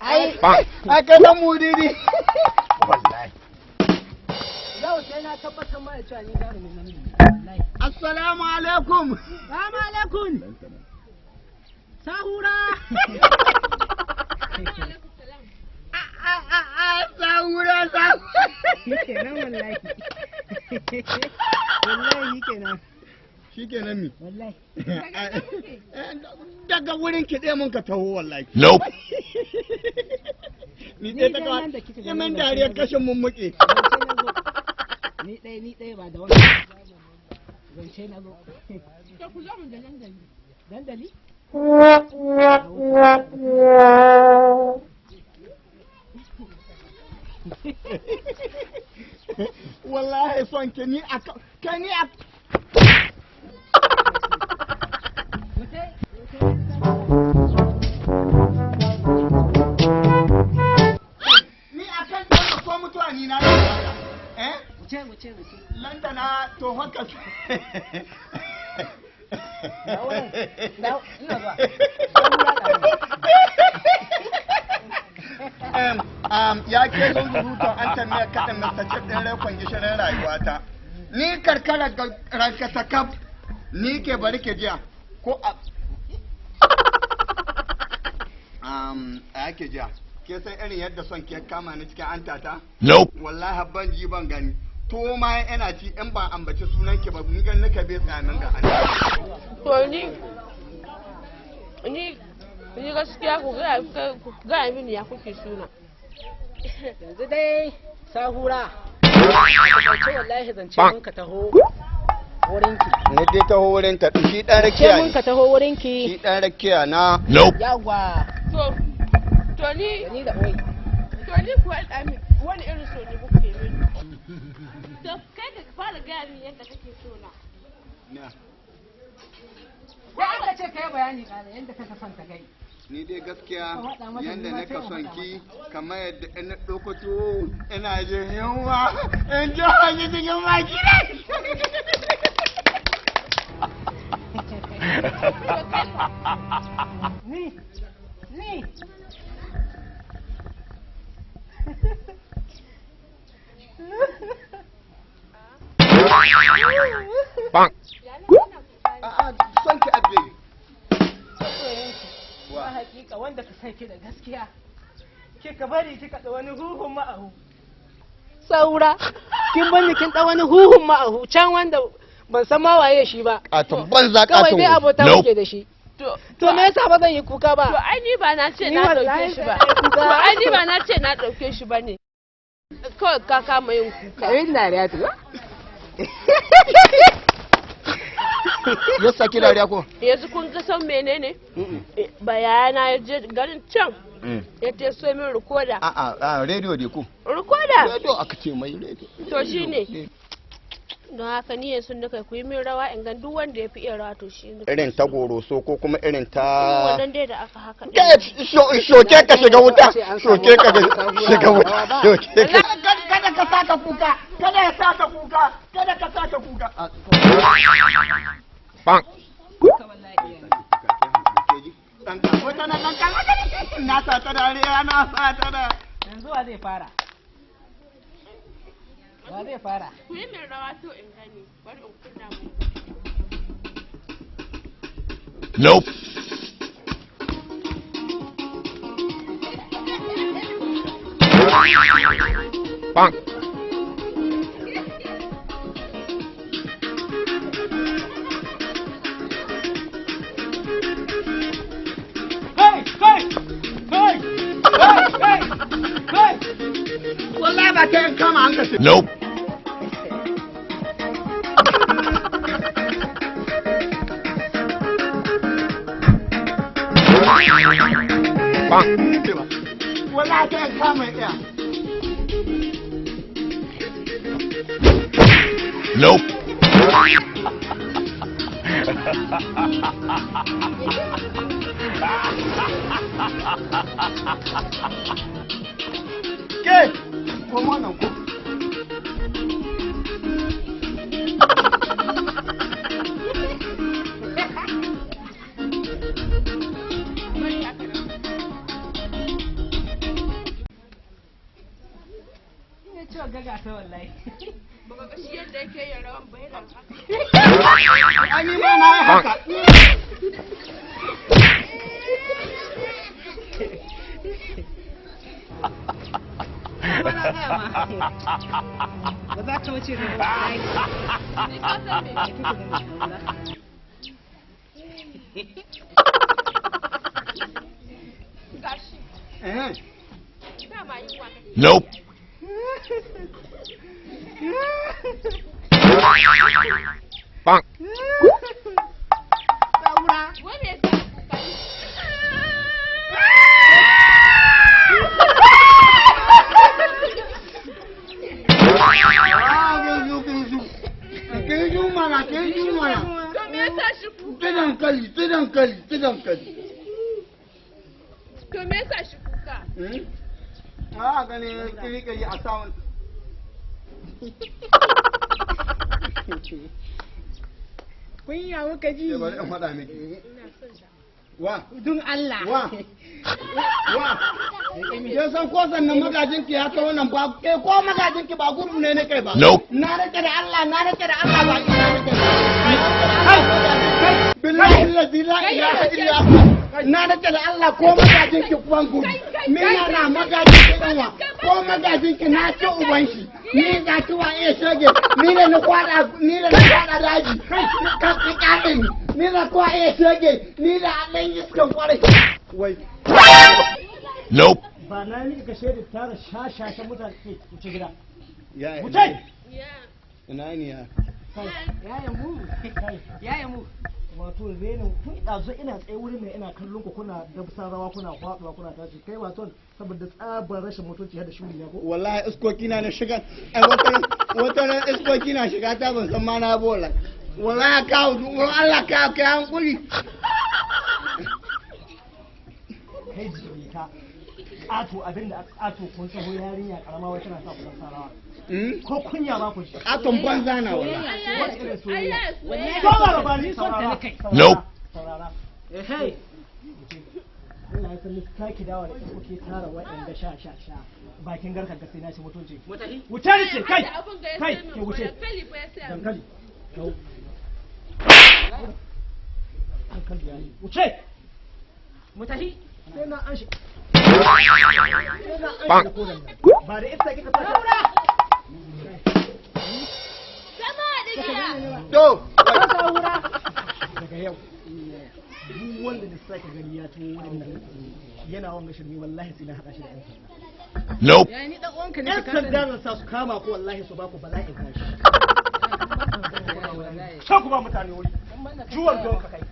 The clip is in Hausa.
Ai Ai kai dan mudidi. Wallahi. Yau sai na tabbatar ma da cewa ni jarumin namiji ne wallahi. Assalamu alaikum. Salamu alaikum. Sahura. Sahura, sahura. Kenan wallahi. Wallahi kenan. Shikenan mi. Wallahi. Daga wurin kiɗe mun ka taho wallahi. Nope. Ni Ni dai ta dai kawai. nan da kika Yi gani min nan dariyar da kashin mummuke. Zance na zo. Ni ɗaya, ni ɗaya, ba da wani. Zance na zo. To ku zo mu da dandali. Dandali? Wallahi son ki ni a kai ni a Mutai. Ni a kan ɗan ko mutuwa ni na yi. Eh? Wuce, wuce, wuce. Lantana to haka. Dawo nan. Dawo, ina zuwa. Sahura da Ya ke zunzurutun an tambaya kaɗan Mr. Chip ɗin rekon gishirin rayuwata. Ni karkara ranka kaf ni ke bari ke jiya ko a a yake jiya. Ke san irin yadda son ke kama ni cikin antata? Nope. Wallahi ban ji ban gani. To ma ina ci in ba ambaci sunan ki ba, ni gan nika bai tsamin ga hannu. To ni gaskiya ku gaya mini ya kuke suna. Yanzu dai sahura. A takaice wallahi zance mun ka taho wurinki. Ni dai taho wurin ta, shi dan Ce rakiya mun ne. ka taho wurinki. Shi dan rakiya na. Nope. Yawwa. To ni Da ni da oi. To ni kuwa ɗami wani irin so ne kuke mini? To kai ka fara gaya min yadda kake so na. Na. Wai aka ce kai bayani kana yadda kaka son ta gai. Ni dai gaskiya Ka faɗa mata, yadda ni ma naka sai in son faɗa ki kamar yadda ina ɗauko tuwo ina jin yunwa in ji wani cikin baki ne. To kai fa? Ni ni. Bonk. Ya na kana kuka ne? A'a, son ki abbe. Masoyanki. Ba hakika wanda ka san ki da gaskiya. Kika bari kika da wani huhun ma'ahu. Saura. Kin bani kin da wani huhun ma'ahu can wanda ban san ma waye shi ba. Katon banza. Kawai Katon dai abota Nope. muke da shi. To To me yasa ba zan yi kuka ba? To ai ni ba na ce Ni na wallahi ɗauke shi ba. sai na yi kuka. To ai ni ba na ce na ɗauke shi ba ne. Kawai ka kama yin kuka. Karin dariya tuwa. Ya saki dariya ko? Yanzu kun ga san menene? Ba yayana ya je garin can ya te so min rikoda. A'a, a rediyo dai ko? Rikoda? Rediyo aka ce mai rediyo. To shine. Don haka ni yanzu da kai ku yi min rawa in gan duk wanda ya fi iya rawa to shi ne. Irin ta goroso ko kuma irin ta Wannan dai da aka haka. Ke shoke ka shiga wuta, shoke ka shiga wuta, shoke ka. Kada ka saka kuka, kada ya saka kuka, kada ka saka kuka. Bonk. Wata na ɗan kan na sa ta dariya, na sa ta da. Yanzu wa zai fara? Wa zai fara? Ku yi min rawa to in gani. Bari in kunna mu. Nope. Bonk. Kai, kai, kai, kai, kai, kai. Wallahi ba ta yin kama an kashe. Nope. Bonk. Wallahi ta yin kama iya. Nope. Ke, koma nan ko. Bari haka nan. so wallahi. Baka ga shi yadda yake yin rawan ba yana haka. Ai ni ma na yi haka. Ba na gaya ma. Ba za ka wuce da wallahi. Ni ka san me? Gashi. Eh. Dama yunwa kake. Nope. Bonk. Saura. Wai me yasa kuka yi? Ah, kin ju kin ju. Kin ju mana, kin ju mana. To me yasa shi kuka? Ti dankali, ti dankali, ti dankali. To me yasa shi kuka? Hmm? Ah, gani kiri kiri a samun. Kunya muka ji. Ke bari in faɗa miki. Ina son ta. Wa, Dun Allah. wa, wa. Kin san ko sannan magajinki ya kawo nan ba, ke ko magajinki ba gudu ne na kai ba. Nope. Na rike da Allah, na rike da Allah ba ina rike da. Billahi allazi la ilaha illa huwa. Na rike da Allah ko magajinki kuwan gudu. Ni na na magajinki ɗanwa, ko magajinki na ci uban shi. Ni za ki wa iya shege, ni da na kwada, ni da na kwada daji. Ka ka kyale ni. Ni na kwa iya shege, ni da ɗan iskan kwarai. Wai. Nope. Ba na miki ka shaida tara shashashan mutane ke wuce gida. Ya Wuce! Ya. Ina ne ya? Yaya mu. Kai, Yaya mu. wato renin tun ɗazu ina tsaye wurin mai ina kallon ku kuna dabsa rawa kuna kwaɗuwa kuna tashi kai wato saboda tsabar rashin mutunci har da shuri na ko. Wallahi iskoki na na shiga, ai wata ran wata ran iskoki na shiga ta ban san ma na bola. Wallahi ka wurin Allah ka kai hankuri. Kai jiri ka ƙato abinda aka ƙato kun tsaho yarinya karama wai tana sa ku dabsa rawa. Hmm? Ko kunya ba ku ji. Katon banza na wallahi. Wata irin Ai soyayya. ya soyayya. Ko ba ba ni Son ta saurara. na kai. Nope. Saurara. Ehei. Allah ya san ni sake dawa da kuke tara waɗanda sha sha sha bakin garkar ga sai na ci mutunci. Mu tafi. Wuce ni ce kai Ai, abun ga ya kai sai min ke wuce. Dankali fa ya saya min. Dankali. Kau. Dankali ya yi. Wuce. Mu tafi. Sai na an shi. Sai na an shi da kodan nan. Ba da ita kika sa. Zama da gida. To, Saura. Daga yau. Duk wanda da sake gani ya tuwo wurin nan yana wanga shirme wallahi sai na haɗa shi da 'yan sanda. Nope. Yaya ni dan uwanka ne 'Yan ka sanda sani. zan sa su kama ku wallahi su ba ku bala'in kashi. Sai ku ba mutane wuri. Juwan don ka kai.